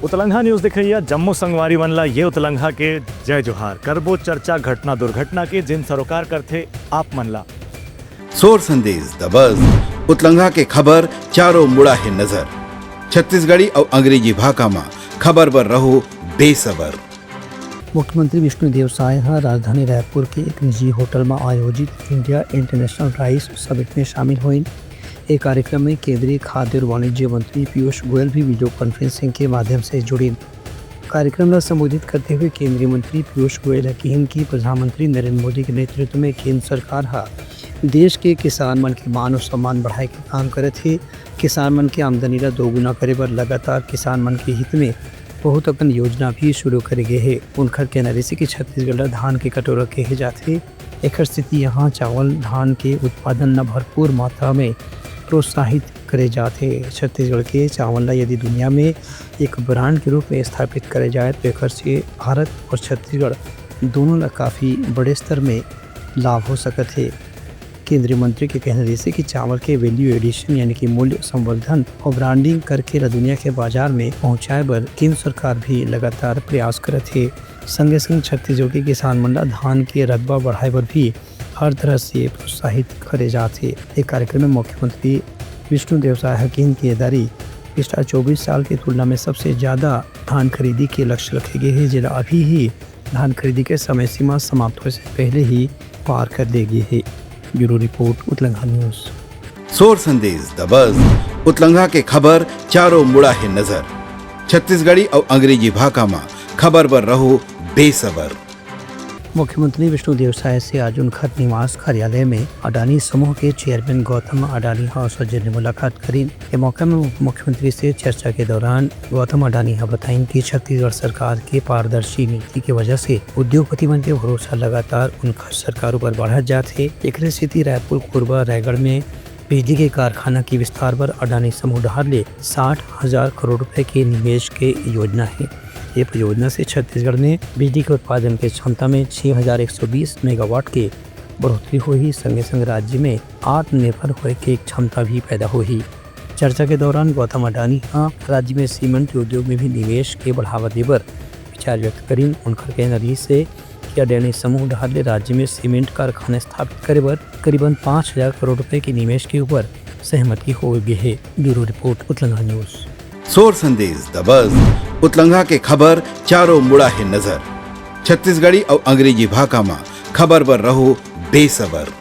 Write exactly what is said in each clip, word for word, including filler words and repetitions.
उतलंघा news देखइया जम्मो संगवारी मन ला ये उतलंघा के जय जोहार। करबो चर्चा घटना दुर्घटना के, जेन सरोकार करथे आप मन ला। सोर संदेश दबस, उतलंघा के खबर चारों मुड़ा हे नजर। छत्तीसगढ़ी अउ अंग्रेजी भाखा म खबर बर रहो बेसबर। मुख्यमंत्री विष्णुदेव साय ह राजधानी रायपुर के एक निजी होटल म आयोजित इंडिया इंटरनेशनल राइस समिट में शामिल होइन। ए कार्यक्रम में केंद्रीय खाद्य और वाणिज्य मंत्री पीयूष गोयल भी वीडियो कॉन्फ्रेंसिंग के माध्यम से जुड़िन। कार्यक्रम ला संबोधित करते हुए केंद्रीय मंत्री पीयूष गोयल ह किहिन कि प्रधानमंत्री नरेंद्र मोदी के नेतृत्व में केंद्र सरकार ह देश के किसान मन के मान और सम्मान बढ़ाए के काम करत हे। किसान मन के आमदनी ला दोगुना करे बर लगातार किसान मन के हित में बहुत अकन योजना भी शुरू करे गे हे। उनखर कहना रहिसे कि छत्तीसगढ़ ला धान के कटोरा कहे जाथे, एखर सेती यहाँ चावल धान के उत्पादन ला भरपूर मात्रा में प्रोत्साहित करे जाथे। छत्तीसगढ़ के चावल ला यदि दुनिया में एक ब्रांड के रूप में स्थापित करे जाए तो एखर से भारत और छत्तीसगढ़ दोनों ला काफ़ी बड़े स्तर में लाभ हो सकत हे। केंद्रीय मंत्री के कहना रहिसे कि चावल के वैल्यू एडिशन यानी कि मूल्य संवर्धन और ब्रांडिंग करके ला दुनिया के बाजार में पहुंचाए बर केंद्र सरकार भी लगातार प्रयास करत हे। संगे संग छत्तीसगढ़ के किसान मन ला धान के रकबा बढ़ाए बर भी हर तरह से प्रोत्साहित करे जात हे। ए कार्यक्रम में मुख्यमंत्री विष्णुदेव साय ह किहिन के दारी पिछला चौबीस साल के तुलना में सबसे ज्यादा धान खरीदी के लक्ष्य रखे गे हे, जेला अभी ही धान खरीदी के समय सीमा समाप्त होए से पहले ही पार कर दे गे हे। Bureau report, Utlangha news. Sor Sandesh दबस, उतलंघा के खबर चारों मुड़ा हे नजर। छत्तीसगढ़ी अउ अंग्रेजी भाखा म खबर बर रहो बेसबर। मुख्यमंत्री विष्णुदेव साय से आज उनखर निवास कार्यालय में अडानी समूह के चेयरमैन गौतम अडानी ह सौजन्य मुलाकात करीन। ए मौका में उप मुख्यमंत्री से चर्चा के दौरान गौतम अडानी ह बताइन कि छत्तीसगढ़ सरकार के पारदर्शी नीति के वजह से उद्योगपति मन के भरोसा लगातार उनखर सरकार ऊपर बढ़त जात हे। एकरे सेती रायपुर, कोरबा, रायगढ़ में बिजली के कारखाना के विस्तार बर अडानी समूह डहार ले साठ हजार करोड़ रुपए के निवेश के योजना हे। ये परियोजना से छत्तीसगढ़ में बिजली के उत्पादन के क्षमता में छह हजार एक सौ बीस मेगावाट के बढ़ोतरी होही, संगे संग राज्य में आत्मनिर्भर होए के एक क्षमता भी पैदा होही। चर्चा के दौरान गौतम अडानी ह राज्य में सीमेंट उद्योग में भी निवेश के बढ़ावा देबर विचार व्यक्त करीन। उनखर कहना रहिस हे कि अडानी समूह डहार ले राज्य में सीमेंट कारखाना स्थापित करे बर करीबन पाँच हजार करोड़ रुपए के निवेश के ऊपर सहमति हो गे हे। Bureau report, Utlangha news. Sor Sandesh दबस, उतलंघा के खबर चारों मुड़ा हे नजर। छत्तीसगढ़ी अउ अंग्रेजी भाखा म खबर बर रहो बेसबर।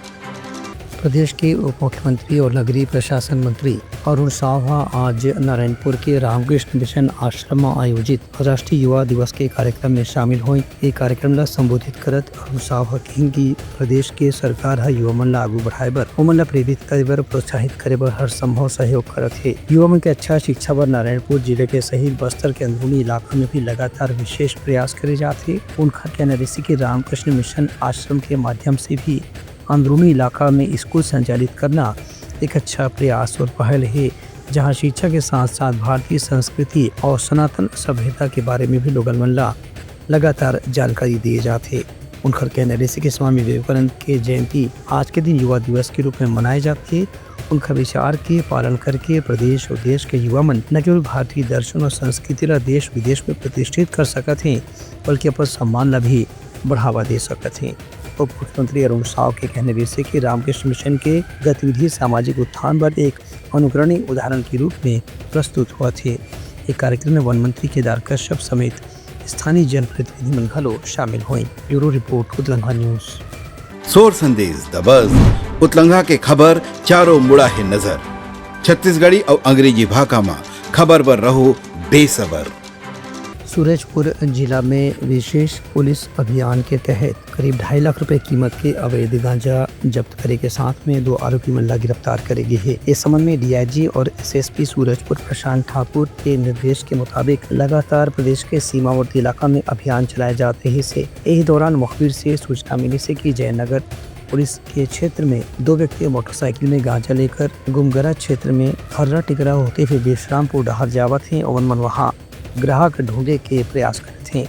प्रदेश के उप मुख्यमंत्री और नगरीय प्रशासन मंत्री अरुण साव ह आज नारायणपुर के रामकृष्ण मिशन आश्रम म आयोजित राष्ट्रीय युवा दिवस के कार्यक्रम में शामिल होइन। ये कार्यक्रम ला संबोधित करत अरुण साव ह किहिन कि प्रदेश के सरकार ह युवा मन ला आगू बढ़ाए बर, ओमन ला प्रेरित करे बर, प्रोत्साहित करे बर हर संभव सहयोग करत हे। युवा मन के अच्छा शिक्षा बर नारायणपुर जिले के शहीद बस्तर के अंदरूनी इलाका में भी लगातार विशेष प्रयास करे जात हे। उनखर कहना रहिसे कि रामकृष्ण मिशन आश्रम के माध्यम से भी अंदरूनी इलाका में स्कूल संचालित करना एक अच्छा प्रयास और पहल हे, जहां शिक्षा के साथ साथ भारतीय संस्कृति और सनातन सभ्यता के बारे में भी लोगन मन ला लगातार जानकारी दिए जात हे। उनखर कहना रहिसे कि स्वामी विवेकानंद के जयंती आज के दिन युवा दिवस के रूप में मनाए जात हे। उनखर विचार के पालन करके प्रदेश और देश के युवा मन न केवल भारतीय दर्शन और संस्कृति ला देश विदेश में प्रतिष्ठित कर सकत हे, बल्कि अपन सम्मान ला भी बढ़ावा दे सकत हे। उप मुख्यमंत्री अरुण साव के कहना रहिसे कि रामकृष्ण मिशन के गतिविधि सामाजिक उत्थान बर एक अनुकरणीय उदाहरण के रूप में प्रस्तुत होवत हे। ये कार्यक्रम में वन मंत्री केदार कश्यप समेत स्थानीय जनप्रतिनिधि मन घलो शामिल होइन। Bureau report, Utlangha news. Sor Sandesh दबस, उतलंघा के खबर चारों मुड़ा हे नजर। छत्तीसगढ़ी अउ अंग्रेजी भाखा म खबर बर रहो बेसबर। सूरजपुर जिला में विशेष पुलिस अभियान के तहत करीब ढाई लाख रुपए कीमत के अवैध गांजा जब्त करे के साथ में दो आरोपी मन ला गिरफ्तार करे गे हे। इस संबंध में डीआईजी और एसएसपी सूरजपुर प्रशांत ठाकुर के निर्देश के मुताबिक लगातार प्रदेश के सीमावर्ती इलाका में अभियान चलाए जात रहिस हे। यही दौरान मुखबिर से सूचना मिलिस हे कि जयनगर पुलिस के क्षेत्र में दो व्यक्ति मोटरसाइकिल में गांजा लेकर गुमगरा क्षेत्र में हर्रा टिकरा होते हुए विश्रामपुर डहार जावत हे। ओमन मन वहां ग्राहक ढूंढे के प्रयास करत हे।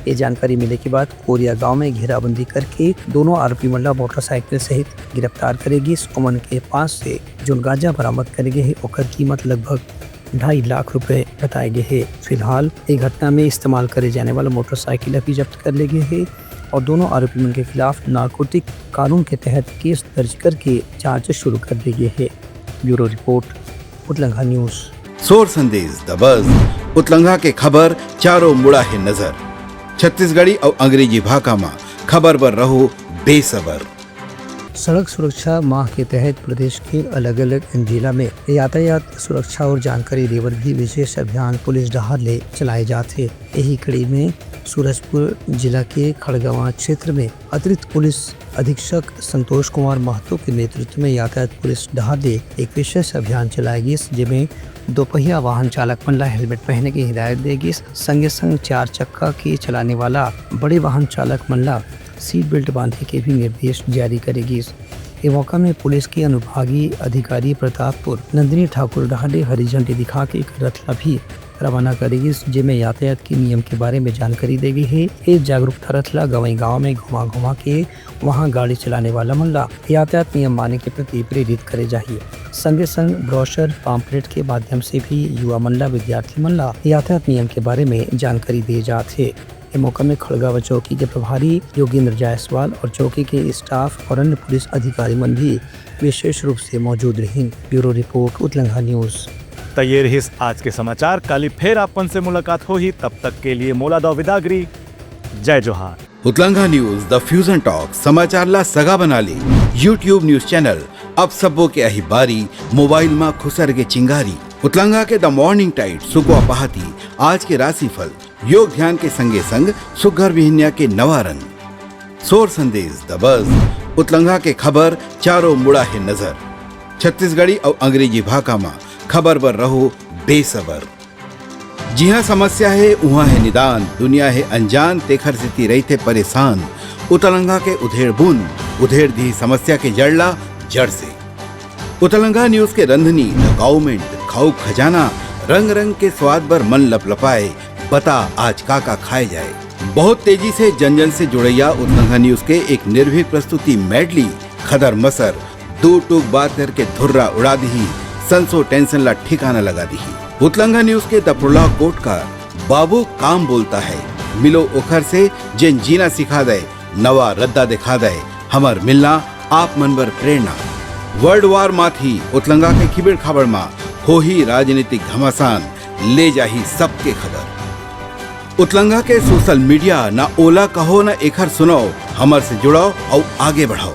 ये जानकारी मिले के बाद कोरिया गांव में घेराबंदी करके दोनों आरोपी मन ला मोटरसाइकिल सहित गिरफ्तार करे गिस। ओमन के पास से जोन गांजा बरामद करे गे हे, ओकर कीमत लगभग ढाई लाख रुपए बताए गए हे। फिलहाल ये घटना में इस्तेमाल करे जाने वाला मोटरसाइकिल भी जब्त कर ले गए हे और दोनों आरोपी मन के खिलाफ नारकोटिक कानून के तहत केस दर्ज करके जांच शुरू कर दी गई हे। Bureau report, Utlangha news. Sor Sandesh the बज, उतलंघा के खबर चारों मुड़ा हे नजर। छत्तीसगढ़ी अउ अंग्रेजी भाखा म खबर बर रहो बेसबर। सड़क सुरक्षा माह के तहत प्रदेश के अलग-अलग जिला में यातायात सुरक्षा और जानकारी देवत भी विशेष अभियान पुलिस डहार ले चलाए जात हे। यही कड़ी में सूरजपुर जिला के खड़गवां क्षेत्र में अतिरिक्त पुलिस अधीक्षक संतोष कुमार महतो के नेतृत्व में यातायात पुलिस डहार ले एक विशेष अभियान चलाए गिस, जेमे दोपहिया वाहन चालक मन ला हेलमेट पहने के हिदायत दे गिस। संगे संग चार चक्का के चलाने वाला बड़े वाहन चालक मन ला सीट बेल्ट बांधे के भी निर्देश जारी करे गिस। ए मौका में पुलिस के अनुभागीय अधिकारी प्रतापपुर नंदिनी ठाकुर डहार ले हरी झंडी दिखा के एक रथ ला भी रवाना करे गिस, जेमे यातायात के नियम के बारे में जानकारी दे गे हे। ए जागरूकता रथ ला गंवई गांव में घुमा घुमा के वहां गाड़ी चलाने वाला मन ला यातायात नियम माने के प्रति प्रेरित करे जाही। संगे संग ब्रोशर, पम्पलेट के माध्यम से भी युवा मन ला, विद्यार्थी मन ला यातायात नियम के बारे में जानकारी दिए जात हे। ए मौका में खड़गवां चौकी के प्रभारी योगेंद्र जायसवाल और चौकी के स्टाफ और अन्य पुलिस अधिकारी मन भी विशेष रूप से मौजूद रहिन। Bureau report, Utlangha news. त ये रहिस आज के समाचार। काली फेर आप मन से मुलाकात होही, तब तक के लिए मोला दव विदागरी। जय जोहार। उतलंघा न्यूज, द फ्यूजन टॉक, समाचार ला सगा बना ले। YouTube न्यूज चैनल, अब सबो के आही बारी, मोबाइल मा खुसर के चिंगारी। उतलंघा के द मॉर्निंग टाइड, सुकवा पहाती, आज के राशिफल, योग ध्यान के संगे संग सुग्घर बिहनिया के नवा रंग। सोर संदेश द बज, उतलंघा के खबर चारों मुड़ा हे नजर। छत्तीसगढ़ी अउ अंग्रेजी भाखा मा खबर बर रहो बेसबर। जिहाँ समस्या हे, उहाँ हे निदान, दुनिया हे अनजान, तेखर सेती रहिथे परेशान। उतलंघा के उधेड़ बुन, उधेड़ दिही समस्या के जड़ ला जड़ से। उतलंघा न्यूज के रंधनी, द गाउमेंट, खाऊ खजाना, रंग रंग के स्वाद बर मन लपलपाए, बता आज का का खाए जाए। बहुत तेजी से जन जन से जुड़ैया उतलंघा न्यूज के एक निर्भीक प्रस्तुति मेडली, खदर मसर, दू टूक बात करके धुर्रा उड़ा दिही, संसो टेंशन ला ठिकाना लगा दिही। उतलंघा न्यूज के द प्रोलॉग कोट का बाबू काम बोलता है, मिलो ओखर से जेन जीना सिखा दे, नवा रद्दा दिखा दे, हमर मिलना आप मन बर प्रेरणा। वर्ल्ड वार माथी उतलंगा के खिबेड़ खाबड़ मा होही राजनीतिक घमासान, ले जाही सबके खबर। उतलंगा के सोशल मीडिया ना ओला कहो ना एखर सुनाओ, हमर से जुड़ाओ अउ आगे बढ़ाओ।